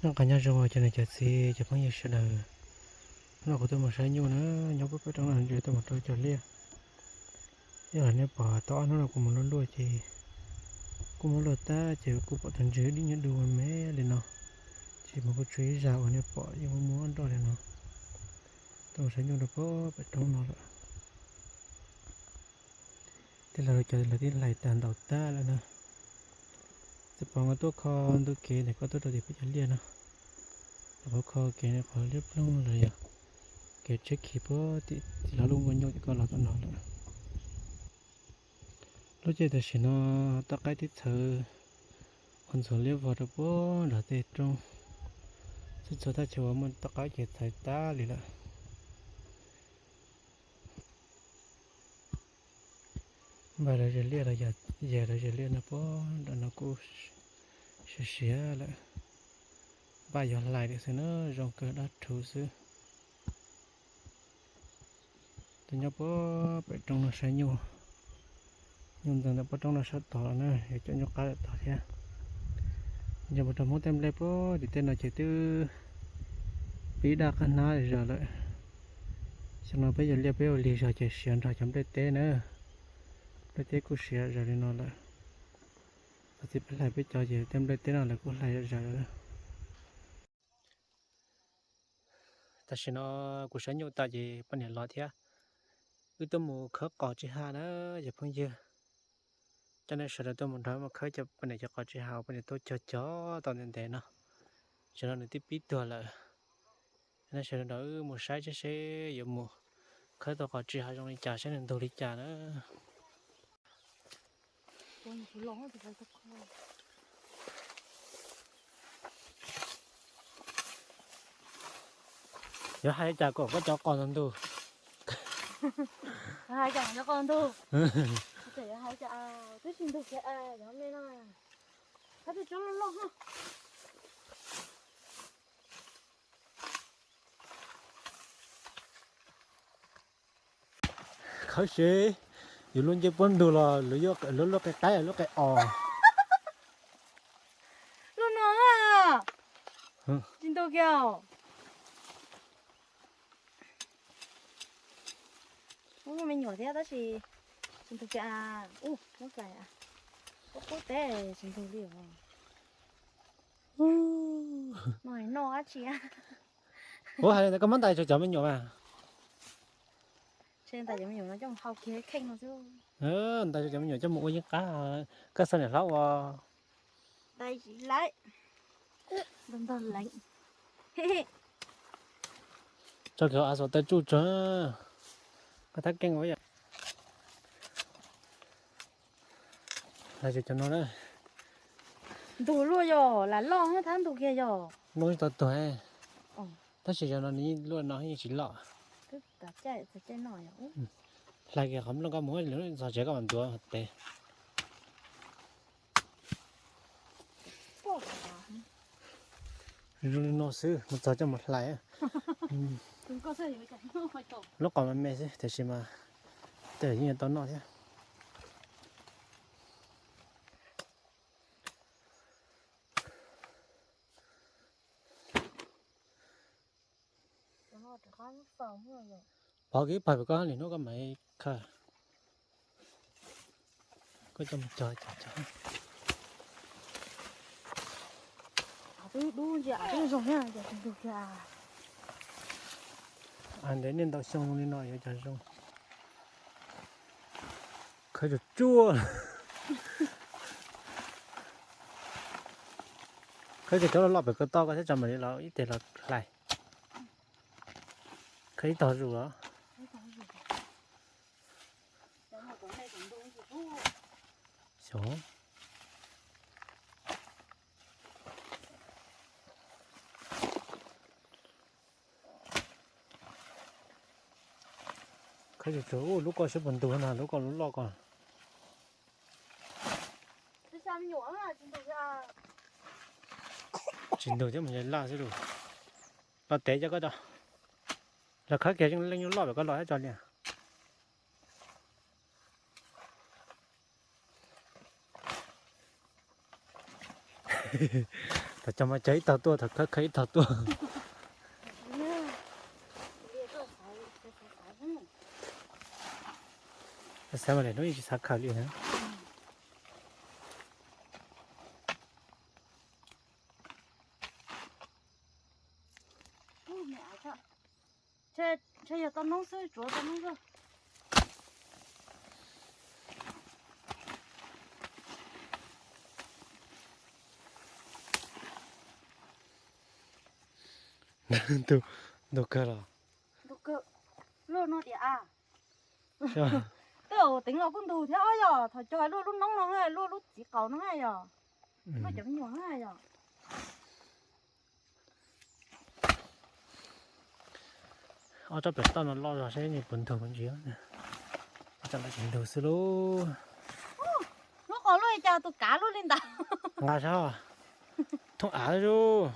Nyob qab nyob zoo cov niam cov txiv cov phooj ywg sawv daws. Hnub no kuv tuaj mus saib nyuj na, nyob puag pem roob no tuaj mus rau cov liaj. Yog nej pom tau ob hnub no kuv mus luaj luaj ces kuj muab luaj tag ces kuj pom tus ntses dim nyob du me me li no. Ces mas kuj tshuav ib zaj uas nej pom yeej muaj muaj nroj li no. Tuaj mus saib nyuj rau puag pem roob no lawm. Tej laus cov lawv twb hlais tag ntaus tag lawm na. Txawm pom nkawd tuaj kho ntug kev ntawm ko tuaj rau tim peb cov liaj no. Txawm pom kho kev qhov liab ploog los yog kev tsheb khi puag tim, tim lawv lub nkauj nyuj tim ko los tom no lawm. Lub caij tam sim no toj qaib twb txhawv ua ntxhuav liab vog rau puag nram tej roob. Txhua txhua thaj chaw uas muaj toj qaib ces txhawv tag li lawm. Npaj lawv ze liaj los yog yawg lawv ze liaj no puag nram no kuj siav siav lawm. Npaj yuav hlais lawm xwb na, zoo kawg dab rhuv xwb. Tuaj nyob puag pem roob no saib nyuj. Nyuj ntxeev ntawm pob roob no sab tod los na, yuav coj nyuj qab lawm tod thiab. Yog mus rau Hmoob tej nplej puag tim tej no ces twb pib daj qab hnab zog lawm. Xyoo no peb yog liaj peb ua lig zog ces siav nrog cov nplej teb na. Nplej teb kuj siav zog li no lawm. Txog txiv peb hlais peb cov ces tej nplej teb no lawv kuj hlais zom zaws lawm. Tam sim no kuv saib nyuj tas ces poj niam los thiab. Wb tuaj mus khawb qos tsis ha na, yog phooj ywg. Coj nej sawv daws tuaj mus nrog mus khawb cov poj niam cov qos tsis ha, poj niam tuaj cog cog tau ntev ntev no. Tam sim no nws twb pib tuag lawm. Nej sawv daws nrog wb mus saib seb seb yuav mus khawb tau qos tsis ha zoo li cas, saib nws ntug li cas na. Yuav hais li cas kom koj cov qos ntug ntug? Hais cas cov qos ntug? Yuav hais cas twb tsis ntug kiag cov me no. Qab twb tsob loj loj. Khawb seb yus lub ncej puab ntug los lub qe qaib lub qe os. Lub no tsis ntug kiag. Muaj me nyuam thiab tab sis tsis ntug kiag. Ub, muab hlais, qub qub teb tsis ntug li os. No noj dab tsi? Ua hais li ntawd koj muab ntais tso cov me nyuam mas. Ntais tso cov me nyuam coj mus hau kiag kheej no xwb. Ntais tso cov me nyuam coj mus ua yeeb qab. Koj xav niam hlob ua. Ntais tsis lawm. Ntog ntog leev. Tso kiag a xos taw tsuj tso. Koj thab keej ua yom. Hlais cov no na. Ntug luaj yom, lam loj thab ntug kiag yom. Loj tsis tau tuag. Tab sis cov no nws luaj no yeej tsis loj. Hlais kiag qhov nplooj koj mus lwm txog tsev koj mam ntuav tes. Zoo li no xwb mus txog coj mus hlais. Lub qos me me xwb tiam sis mas tej zaum yeej yuav tau noj thiab. Pov kiag pawg pem koj li hnub koj mam khaws. Koj coj mus cog cog cog. Ntev nej ntau xyoo li no yuav cog zoo. Khawb tsuag tsuag. Khawb cov loj loj pem ko toj koj thiab tso mam li los ib teg los hlais. Khawb ib tog zus os. Xyov. Khawb tsuag tsuag, lub ko seb puas ntug na, lub ko lub loj ko. Tsis ntug thiab mus laj xwb lus. Los tev coj koj tso. Los khawb kiag leej nyuj loj pem koj los thiab tso li. Thaum cog mas cog ib tog tuaj, thaum khawb khawb ib tog tuaj. Xav mas daim hnub yeej tsis xav khaws li na. Ntshe yog tau noob xwb, tsuav tau noob xwb. Ntug kawg los? Ntug kawg. Luaj no tias a. Twb teev los kuj ntug thiab os, yog thaum cog luaj lub noob no, luaj lub txiv qaus no yog. Luaj cov me nyuam yog. Ob tsob pem toj no loj zog seb nws puas ntug ntsis. Tseem ntug xwb lauj. Lub qos luaj li cas tus kav luaj li ntawd. Nqa sab thoob av zuj.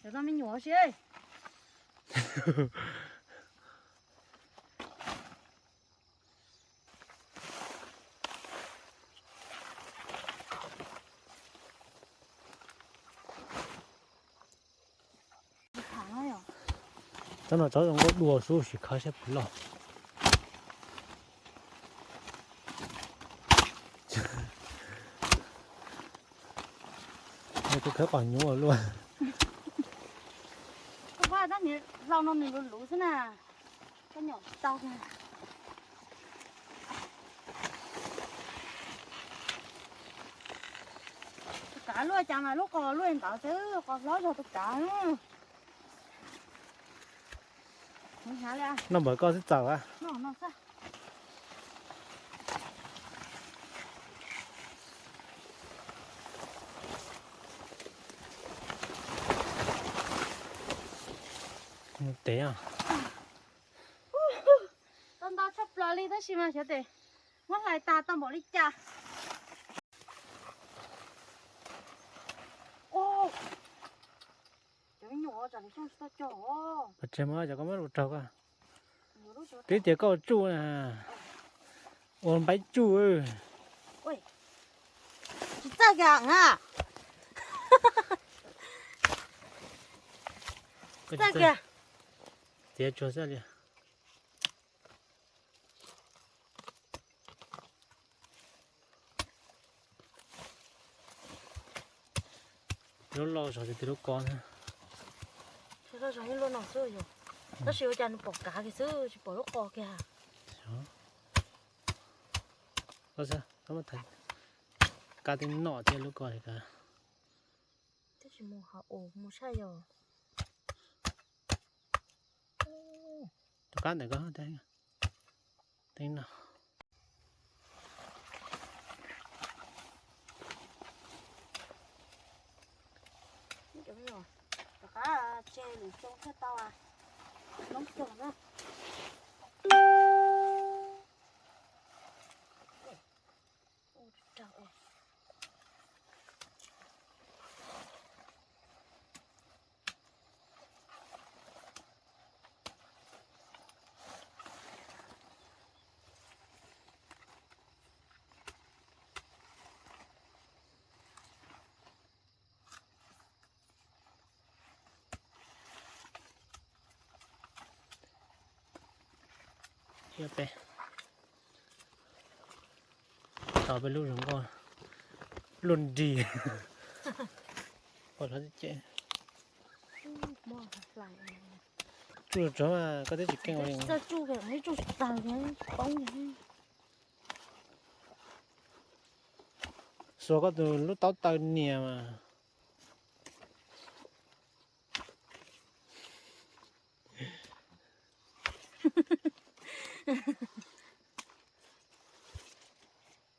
Cov tau me nyuam si. Tsob no tsob zoo nkauj dua, sub sim khawb saib puas loj. Nws kuj khawb qos nyuv luaj. Koj pab tab nis hlau no nws luv luv xwb na. Koj nyom tsis tau. Tus kav luaj cas mas lub qos luaj li ntawd xwb, qos hlob zog tus kav. Noj npawg koj xwb txawm a. Mus tev. Tau ntau tshaj plaws li tab sis mas xyov tes muab hlais tas tau npaum li cas. Cov me nyuam tsam li xyoo tsis tau cog. Pov tseg mas cov koj muab ua raug koj. Twb tias koj ua tsuj na, ua npaib tsuj. Tsis txawj kiag na. Txawj kiag. Txiav tsuag xwb li. Lub loj zog tias lub ko na. Loj zog yeej luaj no xwb yog. Tab sis ua cas nws pom kav kiag xwb tsis pom lub qos kiag. Kab twb nom thiab lub ko li kav. Twb tsis mus hauv mus tshaj yog. Tus kab ntawm ko teeb no. Cov me nyuam, rov qab tseg lwm xyoo thiaj tau noob cog na. Peb, tau peb lub zoo nkauj luaj nrig. Pom lawv cem. Tsuj tsuag mas koj twb tsis keej ua li. Xuas koj tus lub taub taw nias mas.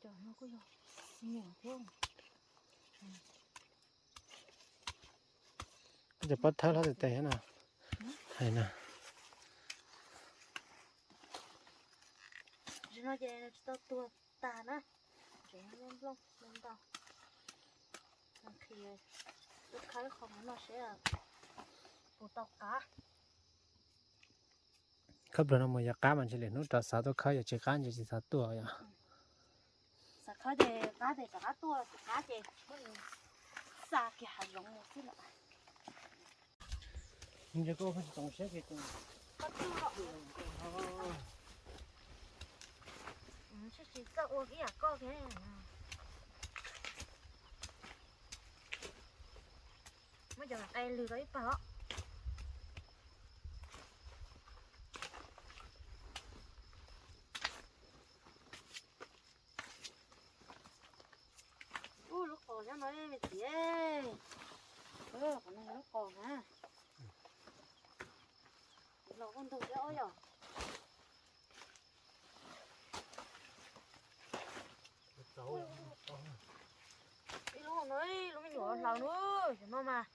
Cov no kuj yog me nyuam thiab. Koj cov pob thawb hlob tes tes na. Hais na. Tsis no ces tsis tau tuag tag na. Tseem nplooj ntau. Nqhis, tus khawb qhov no seb puas tau qab. Khawb plaws no mus yog qab mas ntshe lwm hnub rov xav tuaj khawb, yog tsis qab ntshe tsis xav tuaj yom. Xav khawb ces qab ces rov qab tuaj, tsis qab ces muab Xa kiag hav zoov mus xwb lawm. Ntshe koj tsis txaus siab kiag tus. Koj twb los. Tsis txawj ua ib yam koj kiag. Muab cov qe lwg tau ib pawg os. Ub, lub qos nyob no me txiv. Qhov no lub qos na. Los ua ntug thiab os yom. Ib lub no, lub me nyuam hlaws na, cov no mas,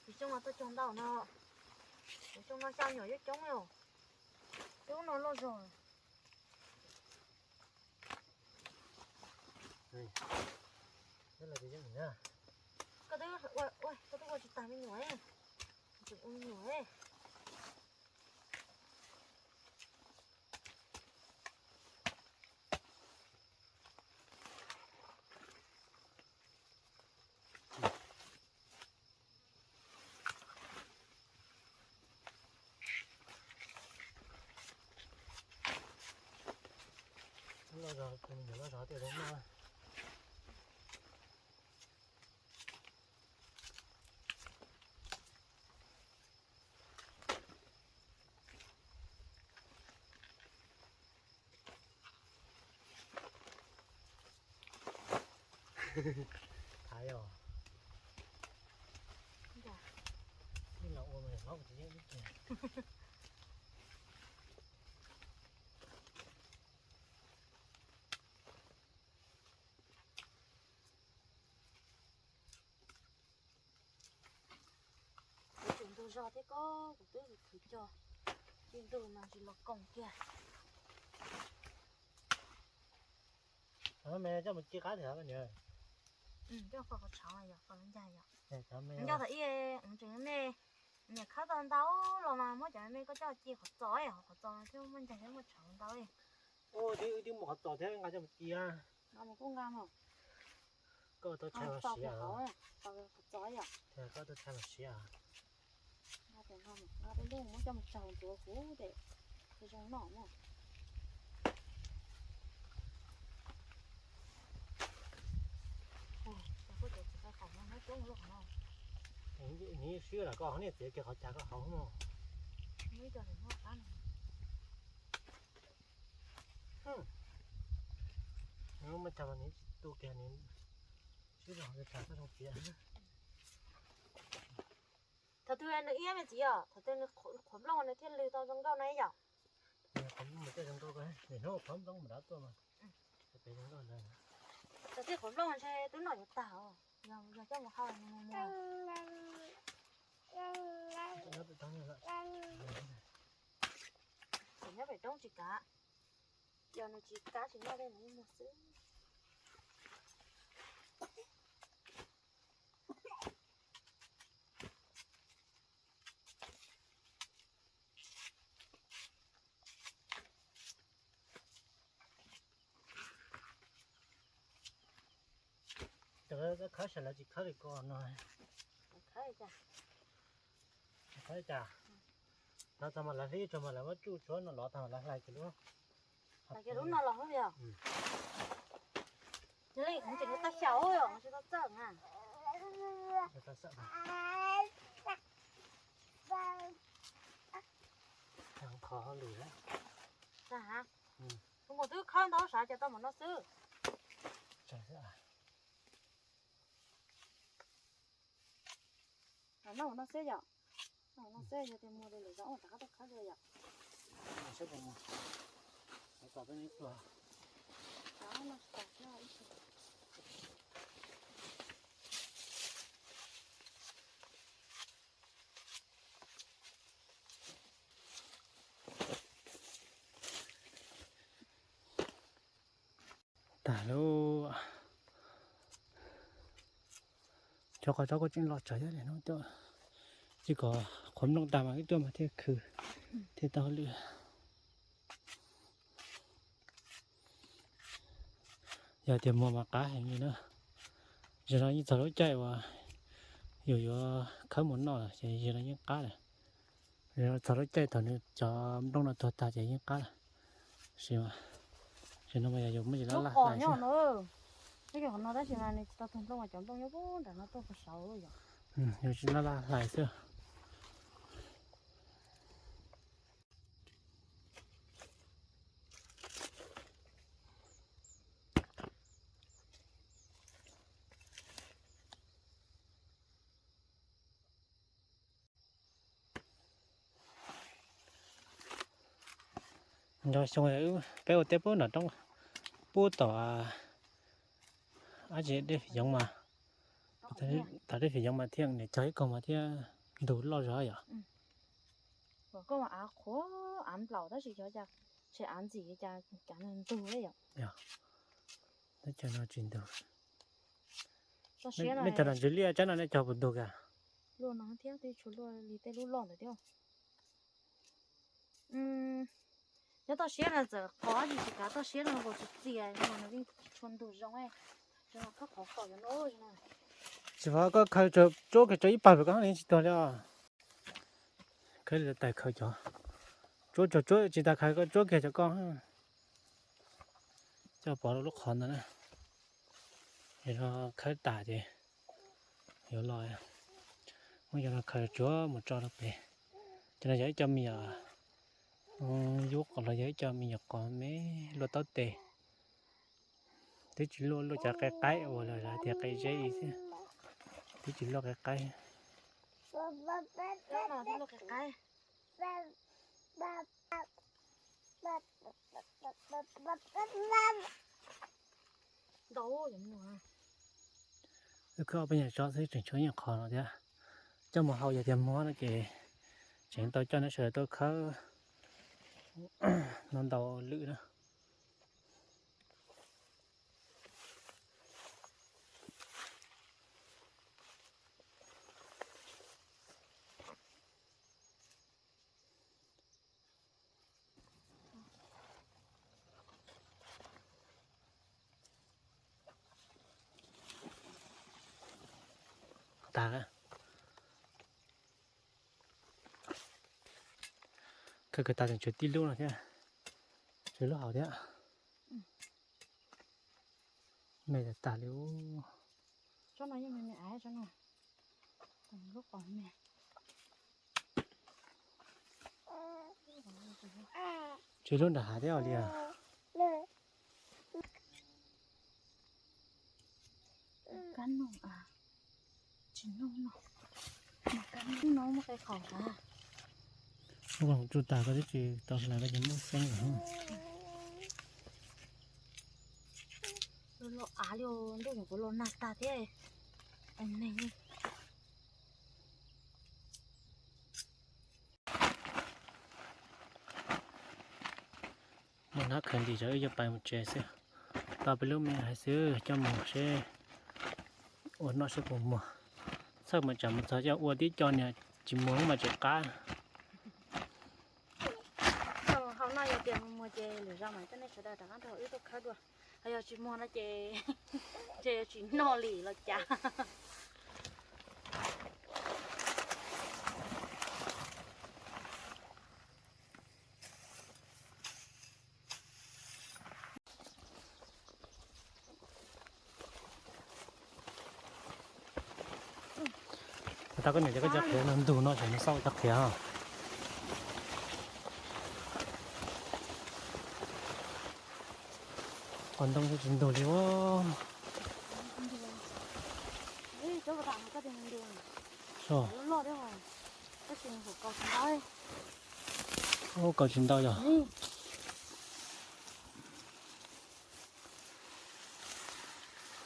tsis xyoo mas tuaj cog ntau no, tsis xyoo no xya nyuam yuav coob yom, lub no loj zog. Koj twb ua, koj twb ua tsis tag me nyuam, tseem ua me nyuam. Loj zog, tus me nyuam loj zog tiag zoo no. Thaiv os. Ib los ua mas hnov kuv tsis yeej ib kiag. Kuv tseem ntug zog thiab koj, kuv twb khwv cog ci ntug mas tsis los koom kiag. Me coj mus ci qab thiab niam. Coj qhov tshauv yom, qhov ncag yom. Ncaj thaum ib, tseem me, niam khawb tau ntau los mas muab cov me koj coj ci qhov txos, qhov txos thiab muaj ncag thiab muaj tshauv ntau. Ua twb mus qhov txos thiab nqa coj mus ci. Nqa mus kuj nqa mas. Koj tau tshaj los siav. Qhov txos yom. Koj tau tshaj los siav. Nqa peb lub muab coj mus tsaug ntxuav huv ces zoo noj mog. Nws swb los koj niam txiav kiag qhov cas koj haus mog. Nws muaj tsaug mas nws tu kiag nws swb los cas koj zoo txiav. Thaum twg nws iab me txiv os, thaum twg nws qhuav nplooj nws thiaj lwg tau zoo nkauj na yom. Qhuav nplooj nws thiaj zoo nkauj, niaj hnub qhuav nplooj mas dav tuaj mas. Peb zoo nkauj ntawd. Thaum twg qhuav nplooj ntshe twb noj yuav tag os, yog coj mus hau nws mus mus. Tseem nyob pem roob tsis kav, yog nws tsis kav tsis noj tej nws ib muag xwb. Cov khawb sawv lawv tsis khawb li ko no. Khawb li cas? Lov tag mas lawv hlib tsuag mas lawv muab tsuj tshuav no lov tag mas lawv hlais kiag lub. Hlais kiag lub no los hub yog. Yog li kuv tseem yuav tau xyaum yom, tsis tau txawj na. Qhov lwm. Kuv twb khawb ntau sav cas tau mus no xwb. Noj no xwb yom. Noj no xwb yog tias muag li lawm zoo rov qab tuaj khawb dua yom. Tag lawm. Cov qos tsob kuj tseem los tsawg thiab, hnub tuaj tsis kom qhuav nplooj tag mas wb tuaj mas thiaj khwv thiaj tau lwm. Yog tias muag mas qab heev li na. Zaum no yeej txog lub caij uas Yus yuav khawb mus noj ces yog no yeej qab lawm. Txog lub caij thaum nws cov nplooj no tuag tag ces yeej qab lawm. Tab sis no mas yog yus muab cov laj laj hlais xwb. Yus tsis laj laj hlais xwb. Nco xyoo peb ua teb pub nram roob, pub tom dab tsi dej fim yoov mas, tom dej fim yoov mas thiaj niam cog ib kaug mas thiaj ntug loj zog yom. Koj mas av qhuav av nplaum tab sis xyov cas, ntshe av ntxim cas cav ntug yom. Teb chaws no tsis ntug. Nej cog nram ntsis liaj tsab no nej cog puas ntug kiag? Luaj no thiab, twb tshua luaj li tej lub loj ntawd thiab. Nyob toj siab no txawm qhov tsis tsis kav toj siab no nkaus txias txias no nws yeej tsis tshua ntug zoo. Tsis pom koj khaws tsuab kiag rau ib pawg pem koj yeej tsis tuag li os. Khaws li tais khaws cov tsuab tsuab tsuab tsis tas khaws koj tsuab kiag cov koj. Coj pov rau lub qhov ntawd na. Yog no khawb tas ces yuav los muab cov no khaws tsuab mus tso rau pem. Cov no yog ib co me nyuam yub qos los yog ib co me nyuam qos me luaj taub tes. Twb tsis luaj, luaj cov qe qaib uas lawv hais tias qe zeb xwb, twb tsis luaj qe qaib. Wb khawb ob peb nyuag tsob xwb tseem tshuav ib qho no thiab. Coj mus hau yog tias muag no ces tseem tau coj nej sawv daws tuaj khawb no ntau lwm na. Tas. Khawb kawg tas tseem tshuav tib lub no thiab, tshuav lub hauv thiab. Me tas tas li. Tshuav lub nram hav thiab os li. Ua tsuj tas koj twb tsis tau hlais koj ces muab xeeb lawm. Los av li, ntuj nyuam qhuav los nag tag thiab. Muaj hnab khaws ntim zog wb yuav pais mus tsev xwb. Tau peb lub me hais xwb coj mus seb ua noj seb puas muag. Txhawj mas tsam mus txog coj ua tib co niag tsis muag mas tsis qab. Hauv no yog tias muag ces lwm zaus mam coj nej sawv daws rov qab nrog wb tuaj khawb dua. Ho yog tsis muag no ces ntshe yuav tsis noj li los cas. Tau koj niam cov koj cov qhiav no ntug no ces nws xauj cov qhiav. Qos ntoo tsis ntug li. Kaus tsis ntau yog.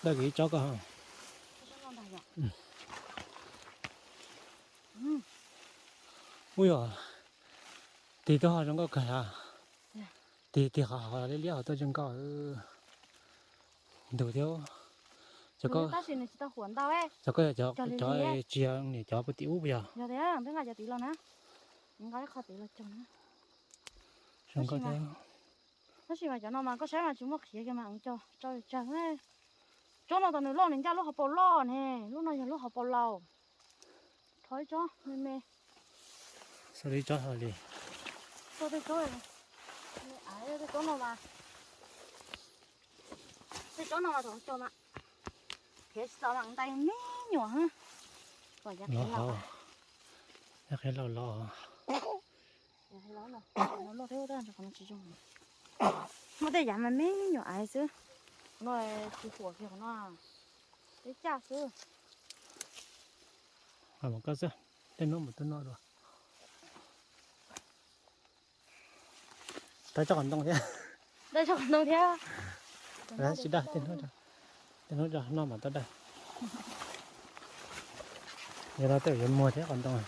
Dawb kiag ib tsob koj. Ub yog, tig tuaj ho zoo nkauj kawg. Tig tig qhov hauv liab liab hauv tuaj zoo nkauj. Ntug thiab. Cov koj yog cov tsis yog niam cov puag tim ub puas yog? Zoo nkauj thiab. Tab sis mas cov no mas koj saib mas tsis muaj qhiav kiag mas tsau tsawg. Tsob no tas nws loj nws ncaj lub hauv paus loj ne, lub no yog lub hauv paus laus. Qhov ib tsob me me. Xauj li tsob hlo li. Xauj tej tsob, tej tsob no mas, tej tsob no mas thaum cog mas qhiav tsis tau mas ntais me nyuam. Los hauv, qhiav los los. Muaj tej yav mas me nyuam aiv xwb. No tsis huam kiag qhov no, peb caj xwb. Mas koj xwb, tej hnub mus twb noj dua. Tau tsob qos ntoo thiab. Tau tsob qos ntoo thiab. Tsis dag, tej hnub tso noj mas tau dag. Yog no tej yuav muag thiab qos ntoo.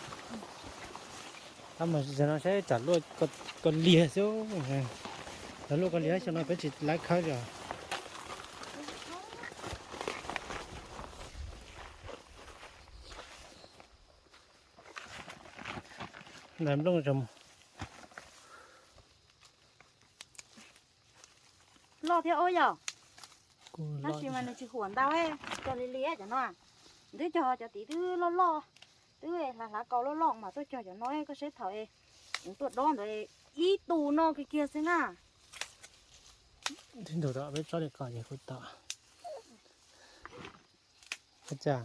Tab mas no saib tsam luaj koj liag xwb. Lawv luaj koj liag xyoo no peb tsis laib khawb li os. Ntais nplooj zoo. Loj thiab ub yom. Tab sis mas nws tsis huam ntau, cog li li cov no. Twb cog cov tid twb loj loj, twb hlav hlav kaus loj loj mas tuaj cog cov no, koj saib thaum tuaj dob ntawd ib tus no kiag kiag xwb na. Tib ntus rau peb tsob li ko ces kuj tau. Ua cas,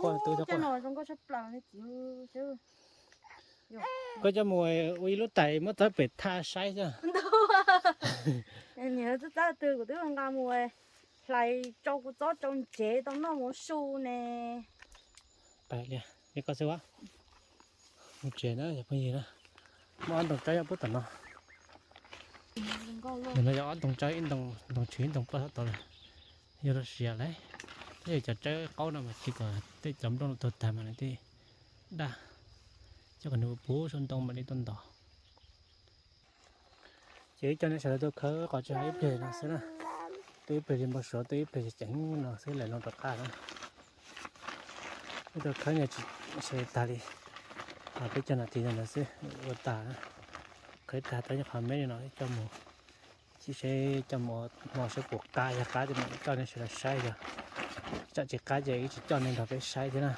ua cas no zoo nkauj tshaj plaws ne txiv. Koj coj mus ua ib lub tais muab txawb pem thaj saib xwb. Niam txawb txawb twg kuv twb nqa mus hlais tsau kuv txob tsau ntsev tau noj mus su ne. Pais li, li koj xwb as. Mus tsev na cov phooj ywg na. Muaj ob ntoo tsawb nyob puag tom no. Ntawm no yog ob ntoo tsawb, ib ntoo, ntoo tshwm ib ntoo poj tau lawm. Yog rau siav lawm, yog cov tsawb qaub no mas cia kom tej cov nplooj no tuag tag mas nws thiaj daj, coj kom nws puv saum ntoo mam li tuaj ntos. Ces ib co nej sawv daws tuaj khawb qos tsw hav ib pliag no xwb na. Tuaj ib pliag li npau suav, tuaj ib pliag ceev no xwb lawm loo rov qab na. Ib tug khawb no tsis tag li, peb cog nas this ntawd xwb ua tag na. Khawb tag tau nyob qhov me li no coj mus, cia seb coj mus hmo seb puas qab, yog qab ces mam coj nej sawv daws saib, yog tsam tsis qab ces wb tsis coj nej nrog peb saib thiab na.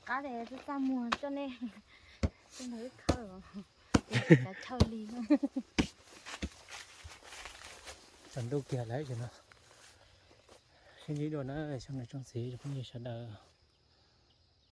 Qab ces txaj muag coj nej nrog wb khawb, cav chaw li. Tsaus ntuj kiag lawm no. Sib ntsib dua na tsoom niam tsoom txiv phooj ywg sawv daws.